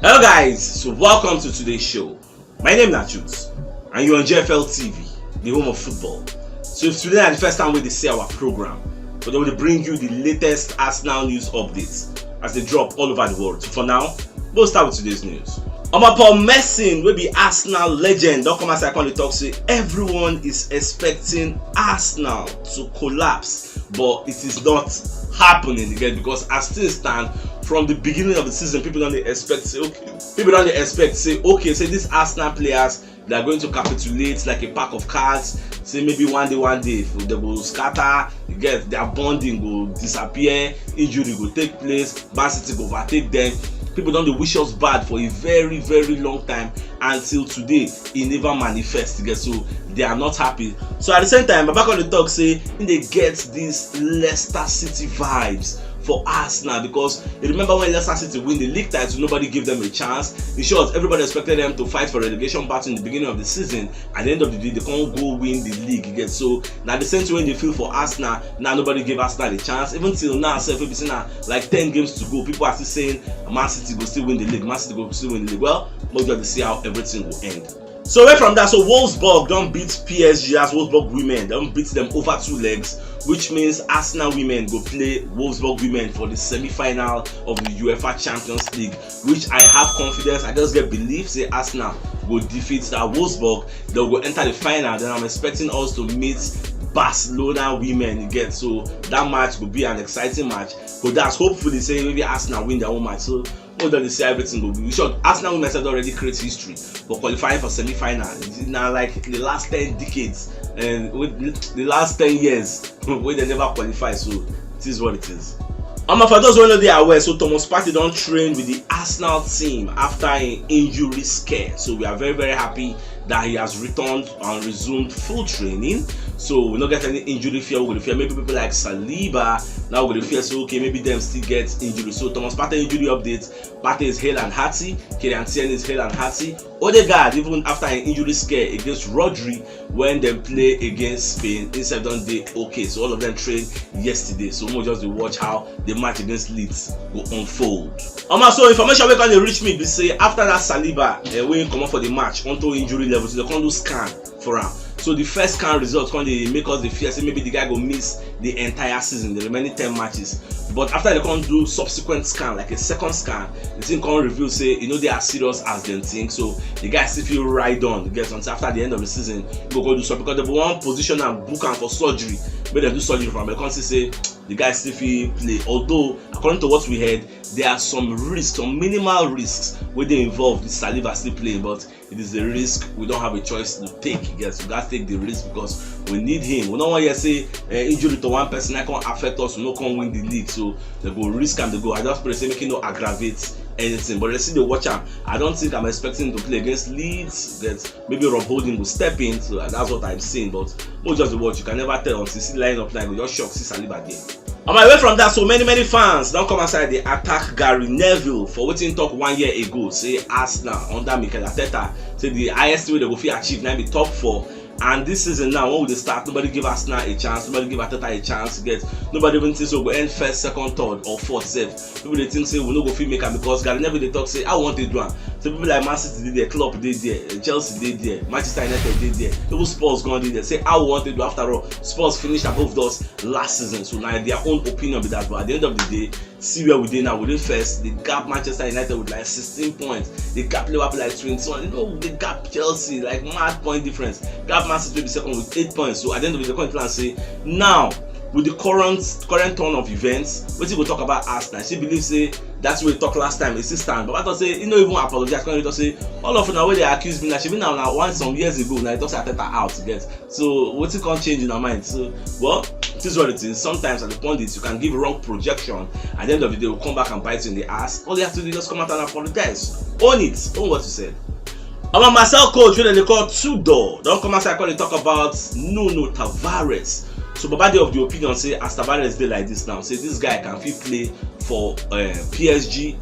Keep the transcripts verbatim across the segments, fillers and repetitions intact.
Hello guys, so welcome to today's show. My name is Nachut, and you're on G F L T V, the home of football. So if today is the first time we see our program, but then we bring you the latest Arsenal news updates as they drop all over the world. So for now, we'll start with today's news. Omo, Paul Merson, wey be Arsenal legend, don come outside come dey talk say everyone is expecting Arsenal to collapse, but it is not happening again, because as things stand, from the beginning of the season, people don dey expect say, okay, people don dey expect say, okay, say these Arsenal players, they are going to capitulate like a pack of cards. Say maybe one day, one day, they go scatter. You get, their bonding go disappear. Injury go take place. Man City go overtake them. People don dey wish us bad for a very, very long time, until today e never manifest again. So they are not happy. So at the same time, Baba come dey talk say im dey get these Leicester City vibes for Arsenal, because you remember when Leicester City win the league title, nobody gave them a chance. In short, everybody expected them to fight for relegation battle in the beginning of the season. At the end of the day, they can't go win the league again. So now the same thing wey dey feel for Arsenal. Now nobody gave Arsenal a chance. Even till now, sef, we be saying now like ten games to go. People are still saying Man City go still win the league. Man City go still win the league. Well, we'll just see how everything will end. So away from that, so Wolfsburg don beat P S G as Wolfsburg women don beat them over two legs, which means Arsenal women go play Wolfsburg women for the semi-final of the UEFA Champions League, which I have confidence, I just get belief say Arsenal go defeat that Wolfsburg. They go enter the final. Then I'm expecting us to meet Barcelona women again. So that match will be an exciting match. But that's hopefully say maybe Arsenal win their own match. So hold on to see how everything go be. We should Arsenal women said already create history for qualifying for semi-final. Now like the last ten decades and with the last ten years where they never qualify. So it is what it is. Um, for those who know they are aware, so Thomas Partey don train with the Arsenal team after an injury scare. So we are very, very happy that he has returned and resumed full training. So we no get any injury fear, we go dey fear. Maybe people like Saliba, now we go dey fear say, okay, maybe them still get injury. So Thomas Partey injury update. Partey is hale and hearty. Kieran Tierney is hale and hearty. Odegaard, even after an injury scare against Rodri when they play against Spain, himself don dey okay. So all of them train yesterday. So we'll just dey watch how the match against Leeds go unfold. Um, so information wey come dey reach me be say after that Saliba, eh, wey come up for the match onto injury levels, they come do scan for am. So the first scan result come dey make us dey fear say maybe the guy go miss the entire season, the remaining ten matches. But after they come do subsequent scan, like a second scan, the thing come reveal say e no dey as serious as dem think. So the guy still fit ride on, you get, until after the end of the season, he go go do so, because they wan position am, book am for surgery, make dem do surgery for am. But come see say the guy still fit play. Although, according to what we heard, there are some risks, some minimal risks wey dey involved with Saliba still playing, but it is a risk we don't have a choice to take. Yes, we gats take the risk because we need him. We no wan hear say, eh, injury to one person na come affect us, we no come win the league. So they go risk am, they go. I just pray say make e no aggravate anything. But they still dey watch am. I don't think I'm expecting him to play against Leeds. That maybe Rob Holding will step in. So that's what I'm seeing. But we'll just watch. You can never tell until you see the lineup. Like, you just shock, see Saliba there. On my way from that, so many, many fans don come outside dey attack Gary Neville for wetin he talk one year ago. Say Arsenal under Mikel Arteta, say the highest wey they go fit achieve na be top four. And this season now, when we dey start, nobody give Arsenal a chance, nobody give Arteta a chance. Get, nobody even think say we go end first, second, third, or fourth sef. People dey think say we no go fit make am because Gary Neville dey talk say, "I want to do am." So people like Man City dey there, Klopp dey there, Chelsea dey there, Manchester United dey there, even Spurs gone dey there. Say, "I want to do." After all, Spurs finish above us last season, so na their own opinion be that. But at the end of the day, see where we dey now. We dey first, they gap Manchester United with like sixteen points, they gap Liverpool like twenty-one, you know, they gap Chelsea like mad point difference, gap Man City be second with eight points. So at the end of the day, come plan say now, with the current current turn of events, wetin go talk about Arsenal? She believe say that's what we talk last time. It's still stand. But I thought say, you know, even apologize. Come talk say all of una wey dey accuse me now, she been now, now one some years ago now, you talk say Arteta out, you get. So wetin come change in our mind? So, well, it is what it is. Sometimes at the point is you can give wrong projection. At the end of the day, will come back and bite you in the ass. All you have to do is just come out and apologize. Own it. Own what you said. Our Marcel coach wey dem dey call Tudor don come outside come dey talk about Nuno Tavares. So Baba dey of the opinion say as Tavares dey like this now, say this guy can fit play for, uh, P S G.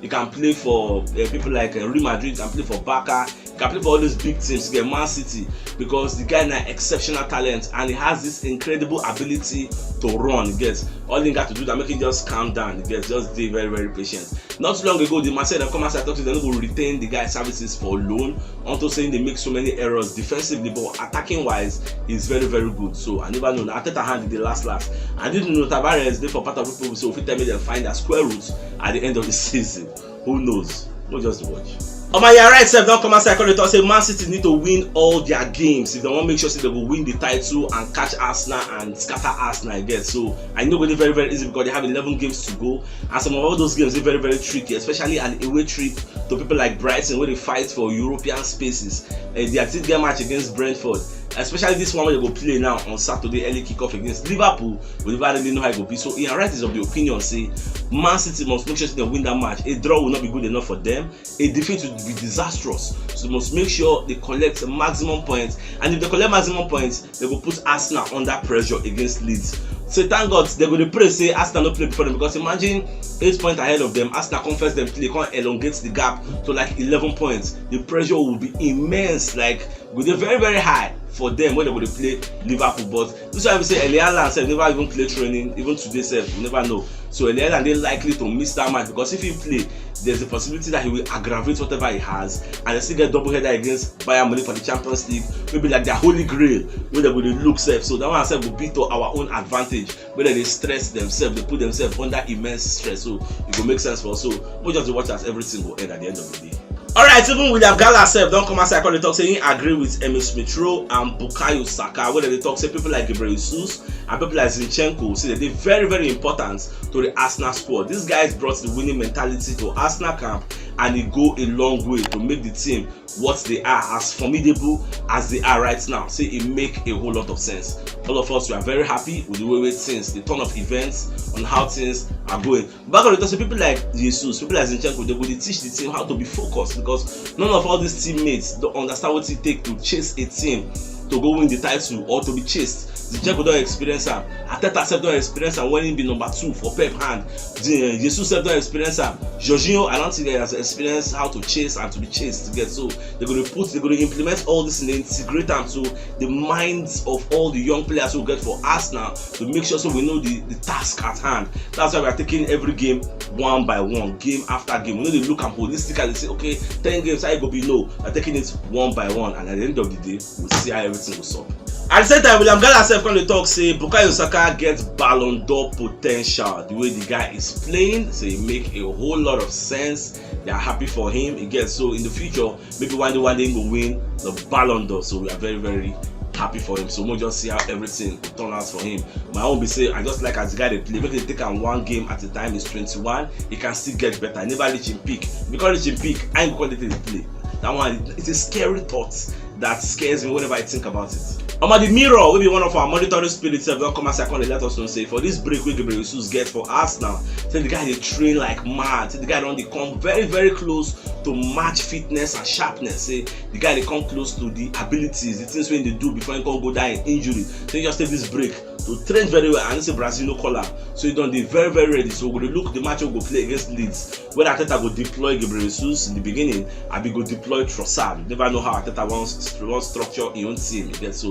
He can play for, uh, people like, uh, Real Madrid. He can play for Barca. He Can play for all those big teams, you get, Man City, because the guy na exceptional talent and he has this incredible ability to run, you get. All he got to do that, make him just calm down, you get, just dey very, very patient. Not too long ago, the Marseille dem come outside talk say dem no go retain the guy services for loan, unto saying they make so many errors defensively, but attacking wise, he's very, very good. So I never know. Na Arteta hand the last last. I didn't know Tavares dey for part of people, so fit tell me dem find their square roots at the end of the season. Who knows? We'll just watch. Omo, yeah, right, sef don come outside come dey talk say Man City need to win all their games if they wan make sure say they go win the title and catch Arsenal and scatter Arsenal again. So I know go dey very, very easy because they have eleven games to go, and some of all those games dey very, very tricky, especially an away trip to people like Brighton, where they fight for European spaces. Uh, they still get match against Brentford, especially this one where they go play now on Saturday, early kickoff against Liverpool. We never really know how it go be. So Ian Wright is of the opinion say Man City must make sure they win that match. A draw will not be good enough for them. A defeat would be disastrous. So they must make sure they collect maximum points. And if they collect maximum points, they go put Arsenal under pressure against Leeds. So thank God they go dey pray say Arsenal no play before them, because imagine eight points ahead of them, Arsenal come first them play, come elongate the gap to like eleven points. The pressure will be immense, like, go dey very, very high for them when they go dey play Liverpool. But this one be say Erling Haaland sef never even play training, even today sef, you never know. So Erling Haaland dey likely to miss that match, because if he play, there's a possibility that he will aggravate whatever he has, and they still get double header against Bayern Munich for the Champions League, maybe like their holy grail, where they go dey look sef. So that one sef go be to our own advantage, where they stress themselves, they put themselves under immense stress. So it go make sense for us. So we just dey watch as everything go end at the end of the day. Alright, even William Gala sef don come outside come dey talk say he agree with Emil Smith Rowe and Bukayo Saka, wey dem dey talk say people like Gabriel Jesus and people like Zinchenko say dem dey very, very important to the Arsenal squad. These guys brought the winning mentality to Arsenal camp, and e go a long way to make the team what they are, as formidable as they are right now. Say e make a whole lot of sense. All of us, we are very happy with the way wey things, the turn of events, on how things are going. Back on the top, so people like Jesus, people like Zinchenko, they go dey teach the team how to be focused, because none of all these teammates don't understand what it take to chase a team to go win the title or to be chased. Zinchenko don experience am. Arteta sef don experience am when he be number two for Pep hand. The, uh, Jesus sef don experience am. Jorginho, I don't think he has experienced how to chase and to be chased to get. So they go to put, they go to implement all this and they integrate am to the minds of all the young players who get for Arsenal to make sure so we know the, the task at hand. That's why we are taking every game one by one, game after game. We no dey look am holistically, say, okay, ten games, how e go be? No, we're taking it one by one, and at the end of the day, we'll see how everything goes up. At the same time, William Gala sef come dey talk say Bukayo Saka get Ballon d'Or potential. The way the guy is playing, say e make a whole lot of sense. They are happy for him. He gets, so in the future, maybe one day, one day he go win the Ballon d'Or. So we are very, very happy for him. So we'll just see how everything turn out for him. My own be say I just like as the guy dey play. Make him take am one game at a time. He's twenty-one. He can still get better. He never reach him peak. If he come reach him peak, I ain't gonna let him play. That one, it's a scary thought that scares me whenever I think about it. Omo, the Mirror, wey be one of our monitoring spirits sef, don come outside come dey let us know say for this break wey Gabriel Jesus get for Arsenal, say the guy dey train like mad. Say the guy don dey come very, very close to match fitness and sharpness. Say the guy dey come close to the abilities, the things wey he dey do before he come go down in injury. Say he just take this break to train very well. And say Brazil no call am, so he don dey very, very ready. So we go dey look the match wey we go play against Leeds, whether Arteta go deploy Gabriel Jesus in the beginning, abi go deploy Trossard. You never know how Arteta wants, wants structure his own team. You get, so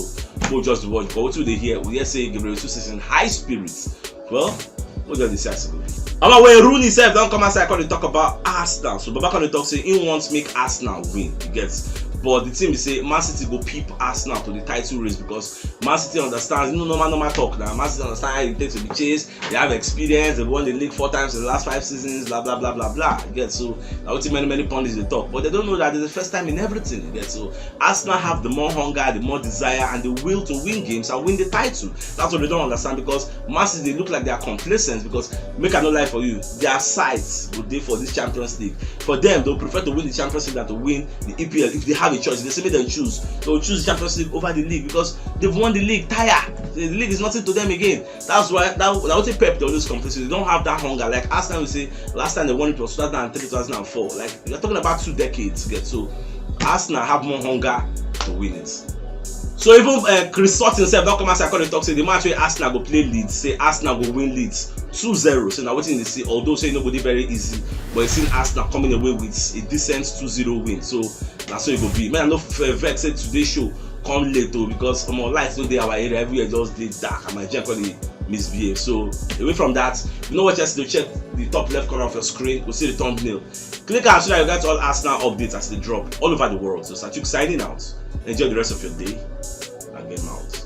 go just watch. But wetin we dey hear, we hear say Gabriel Jesus is in high spirits. Well, we just dey see as e go be. Omo, Wayne Rooney sef don come outside come dey talk about Arsenal. So Baba come dey talk say he wants make Arsenal win. You get, but the thing be say Man City go peep Arsenal to the title race, because Man City understands, you know, normal, normal talk now. Man City understand how it takes to be chased. They have experience. They won the league four times in the last five seasons. Blah, blah, blah, blah, blah. You get, so now what many, many pundits they talk, but they don't know that it's the first time in everything. You get, so Arsenal have the more hunger, the more desire, and the will to win games and win the title. That's what they don't understand, because Man City, they look like they are complacent, because make I no lie for you, their sights go dey for this Champions League. For them, they'll prefer to win the Champions League than to win the E P L if they have a choice. If they say make them choose, they'll choose the Champions League over the league because they've won the league tire. The league is nothing to them again. That's why that, that what Pep dey always complain. So they don't have that hunger. Like Arsenal, we say last time they won it was two thousand and three, two thousand and four. Like, you're talking about two decades. Get, so Arsenal have more hunger to win it. So even uh, Chris Sutton himself don come outside come dey talk say the match wey Arsenal go play Leeds, say Arsenal go win Leeds two zero. So na wetin dey see, although say e no go dey very easy, but e see Arsenal coming away with a decent two zero win. So na so e go be. Man, I no vex say today show come late o, because omo, light no dey our area, everywhere just dey dark and my gen come dey misbehave. So away from that, you know what, just to check the top left corner of your screen, you see the thumbnail. Click am so that you get all Arsenal updates as they drop all over the world. So Satuk signing out. Enjoy the rest of your day and game out.